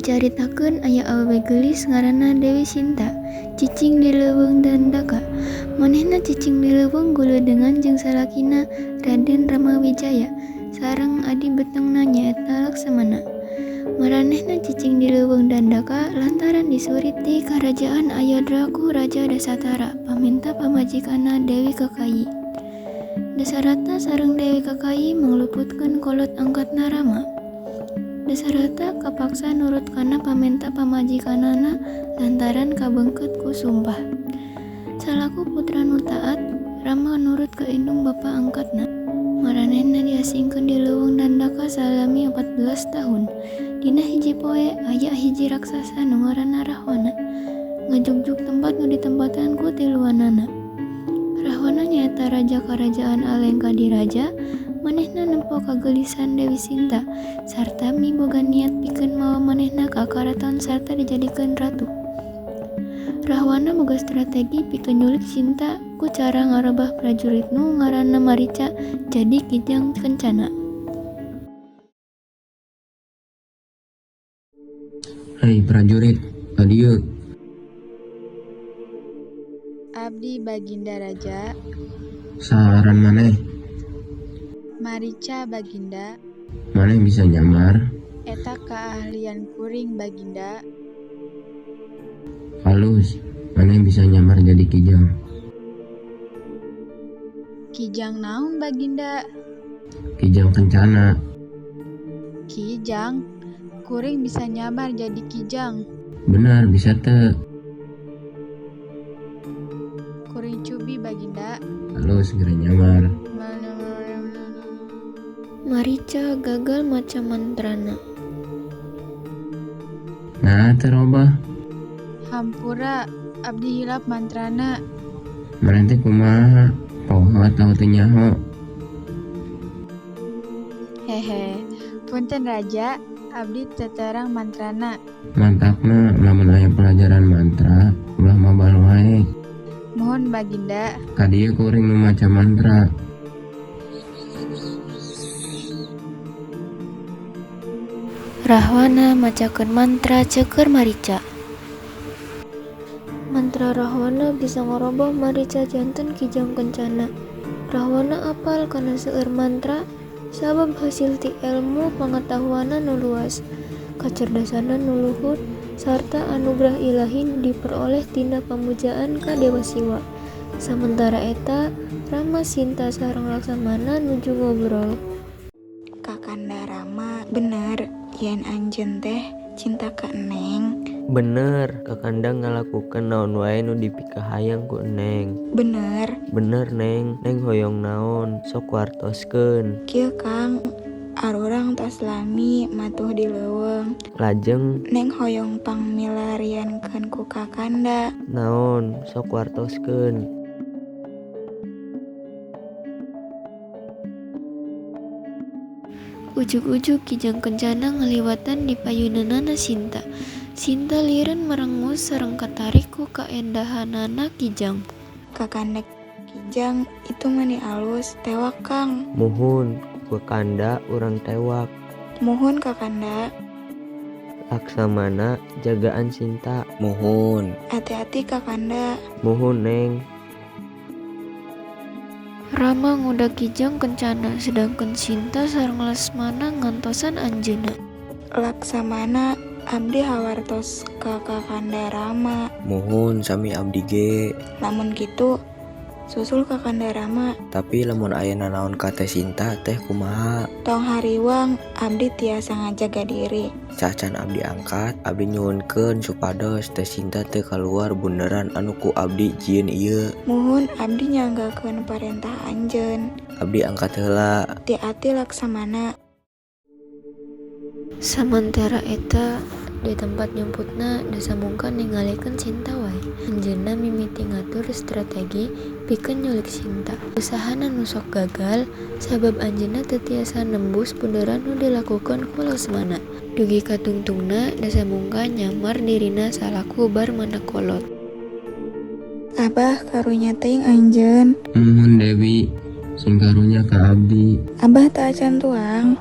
Dicaritakeun aya awewe geulis ngaranna Dewi Sinta, cicing di leuweung Dandaka. Manehna cicing di leuweung guleudengan jeung salakina Raden Ramawijaya sareng adi betengna nyaeta Laksamana. Maranehna cicing di leuweung Dandaka lantaran disurit ti Karajaan Ayodra ku Raja Dasatara pamenta pamajikanna Dewi Kekayi. Dasarata sareng Dewi Kekayi mangluputkeun kolot angkatna Rama. Dasarata kapaksa nurut kana pamenta pamajikanana lantaran kabeungkeut ku sumpah. Salaku putra nu taat, Rama nurut ka indung bapa angkatna. Maranehna diasingkeun di leuweung Dandaka salami 14 tahun. Dina hiji poe aya hiji raksasa nu ngaranna Rahwana ngajugjug tempat nu ditempatan ku tiluanana. Rahwana nyaeta raja karajaan Alengka Diraja, manehna nempo kageulisan Dewi Sinta sarta miboga niat pikeun mawa manehna ka karaton sarta dijadikeun ratu. Rahwana boga strategi pikeun nyulik Sinta ku cara ngarobah prajurit nu ngaranna Marica jadi Kijang Kencana. Hei prajurit, ka dieu. Abdi Baginda Raja. Saha ngaran maneh? Marica Baginda. Maneh bisa nyamar? Eta kaahlian kuring Baginda. Halus, maneh bisa nyamar jadi kijang. Kijang naon Baginda? Kijang Kencana. Kijang? Kuring bisa nyamar jadi kijang. Bener, bisa teu? Kuring cubi Baginda. Halus, geura nyamar. Marica gagal maca mantrana. Naha teu robah? Hampura, abdi hilap mantrana. Maneh teh kumaha? Poho atawa teu nyaho? Hehe, punten Raja, abdi teu terang mantrana. Mantakna lamun aya pelajaran mantra, ulah mabal wae. Muhun Baginda. Ka dieu kuring nu maca mantra. Rahwana macakeun mantra ceuker Marica. Mantra Rahwana bisa ngarobah Marica janten Kijang Kencana. Rahwana apal kana seueur mantra sabab hasil ti elmu pangatahuanna nu luas, kacerdasanna nu luhur, sarta anugrah ilahi nu diperoleh tina pamujaan ka Dewa Siwa. Samentara eta, Rama, Sinta sareng Laksamana nuju ngobrol. Kakanda Rama, bener yen anjeun teh cinta ka Eneng? Bener, Kakanda ngalakukeun naon wae nu dipikahayang ku Eneng. Bener? Bener Neng, Neng hoyong naon, sok wartoskeun. Kieu Kang, arurang tos lami matuh di leuweung. Lajeng? Neng hoyong pangmilariankeun ku Kakanda. Naon, sok wartoskeun. Ujug-ujug Kijang Kencana ngaliwatan di payuneunana Sinta. Sinta lireun merengus sareng katarik ku kaendahanana kijang. Kakanda Kijang itu meni alus, tewak Kang. Muhun, ku Kakanda urang tewak. Muhun Kakanda. Laksamana jagaan Sinta. Muhun. Hati-hati Kakanda. Muhun Neng. Rama ngudag Kijang Kencana sedangkeun Sinta sareng Lesmana ngantosan anjeunna. Laksamana, abdi hawartos ka Kakanda Rama. Muhun sami abdi ge. Lamun kitu, susul Kakanda Rama. Tapi lamun aya nanaon ka Teh Sinta teh kumaha? Tong hariwang, abdi tiasa ngajaga diri. Sacan abdi angkat, abdi nyuhunkeun supados Teh Sinta teu kaluar bunderan anu ku abdi jieun ieu. Muhun abdi nyanggakeun parentah anjeun. Abdi angkat heula. Hati-hati Laksamana. Samantara eta di tempat nyumputna Dasamungka ningalikeun Sinta wae. Anjeunna mimiti ngatur strategi pikeun nyulik Sinta. Usahana nu sok gagal sabab anjeunna teu tiasa nembus bunderan nu dilakukeun ku Lesmana. Dugi ka tungtungna Dasamungka nyamar dirina salaku barmana kolot. Abah karunya teuing anjeun. Muhun Dewi, sing karunya ka abdi. Abah teu acan tuang?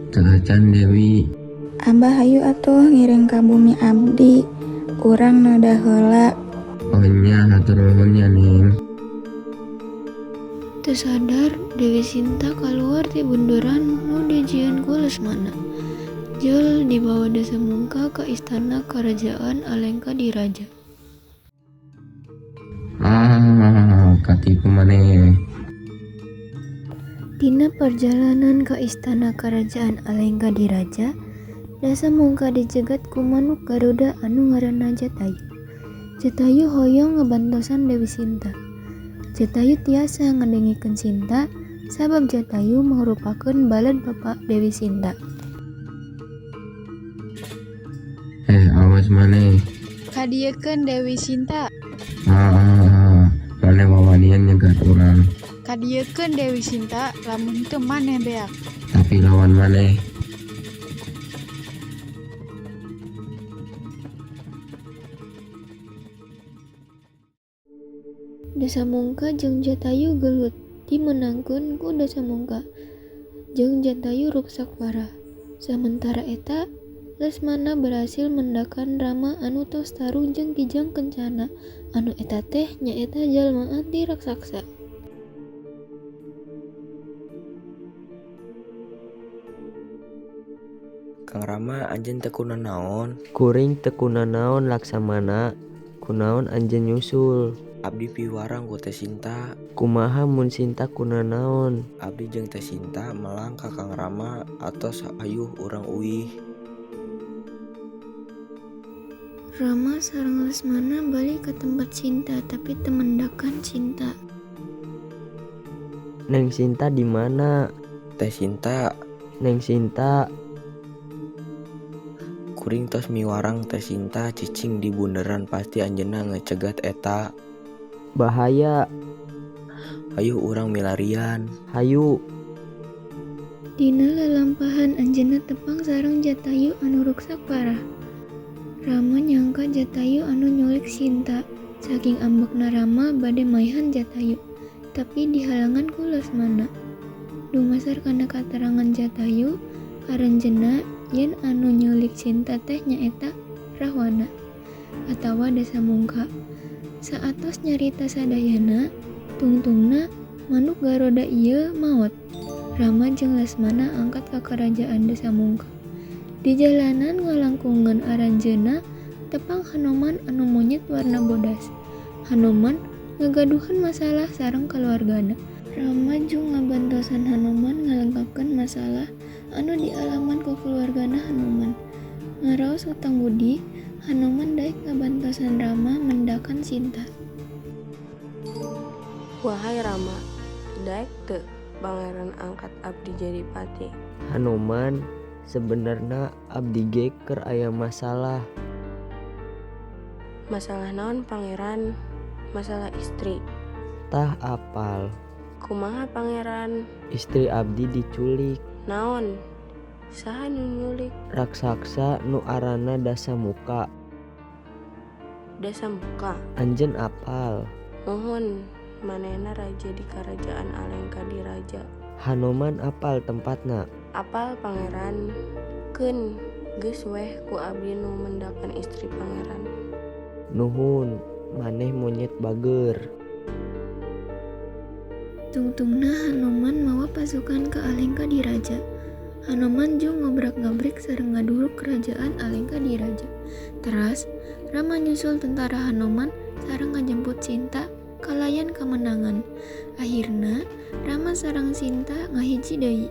Teu acan Dewi. Abah hayu atuh ngiring ka bumi abdi. Urang noda heula. Oh nya, hatur nuhun nya, Neng. Teu sadar Dewi Sinta kaluar ti bunderan nu dijieun ku Lesmana. Jol dibawa Dasamungka ka istana Karajaan Alengka Diraja. Ah, katipu maneh. Dina parjalanan ka istana Karajaan Alengka Diraja, Dasamungka dicegat ku manuk garuda anu ngaranna Jatayu. Jatayu hoyong ngabantosan Dewi Sinta. Jatayu tiasa ngadengekeun Sinta sabab Jatayu mangrupakeun balad bapa Dewi Sinta. Eh, awas maneh. Kadiekeun Dewi Sinta. Ah, maneh wawanian nyegat urang. Kadiekeun Dewi Sinta, lamun henteu maneh beak. Tapi lawan maneh. Dasamungka jeung Jatayu gelut, dimeunangkeun ku Dasamungka jeung Jatayu ruksak parah. Samentara eta, Lesmana berhasil mendakan Rama anu tos tarung jeung Kijang Kencana anu eta teh nyaeta jalmaan ti raksasa. Kang Rama, anjeun teu kunanaon? Kuring teu kunanaon, Laksamana. Kunaon anjeun nyusul? Abdi piwarang ku Teh Sinta. Kumaha mun Sinta kunanaon? Abdi jeung Teh Sinta melang ka Kang Rama atos ayuh urang uih. Rama sareng Lesmana balik ka tempat Sinta tapi teu mendakan Sinta. Neng Sinta di mana? Teh Sinta. Neng Sinta. Kuring tos miwarang Teh Sinta cicing di bunderan, pasti anjeunna ngecegat eta. Bahaya. Hayu urang milarian. Hayu. Dina lalampahan anjeunna tepang sareng Jatayu anu ruksak parah. Rama nyangka Jatayu anu nyulik Sinta. Saking ambekna Rama bade maehan Jatayu, tapi dihalangan ku Lesmana. Dumasar kana katerangan Jatayu, aranjeunna yen anu nyulik Sinta teh nyaeta Rahwana atawa Dasamungka. Saatos nyarita sadayana, tungtungna manuk garuda ieu maot. Rama jeung Lesmana angkat ka karajaan Dasamungka. Di jalanan ngalangkungan aranjeunna tepang Hanoman anu monyet warna bodas. Hanoman ngagaduhan masalah sareng kaluargana. Rama jung ngabantosan Hanoman ngalengkapkeun masalah anu dialaman ku kaluargana Hanoman. Ngaraos hutang budi, Hanoman daek ngabantosan Rama mendakan Sinta. Wahai Rama, daek teu pangeran angkat abdi jadi pati? Hanoman, sebenarna abdi ge keur aya masalah. Masalah naon, pangeran? Masalah istri? Tah apal. Kumaha, pangeran? Istri abdi diculik. Naon? Saha nu nyulik? Raksasa nu arana Dasamuka. Dasamuka? Anjeun apal? Muhun, manehna raja di karajaan Alengka Diraja. Hanoman apal tempatna? Apal, pangeran. Keun, geus weh ku abdi nu mendakan istri pangeran. Nuhun, maneh monyet bager. Tungtungna Hanoman mawa pasukan ka Alengka Diraja. Hanoman jung ngobrak-ngabrik sareng ngaduruk kerajaan Alengka Diraja. Teras, Rama nyusul tentara Hanoman sareng ngajemput Sinta kalayan kamenangan. Akhirna, Rama sareng Sinta ngahiji deui.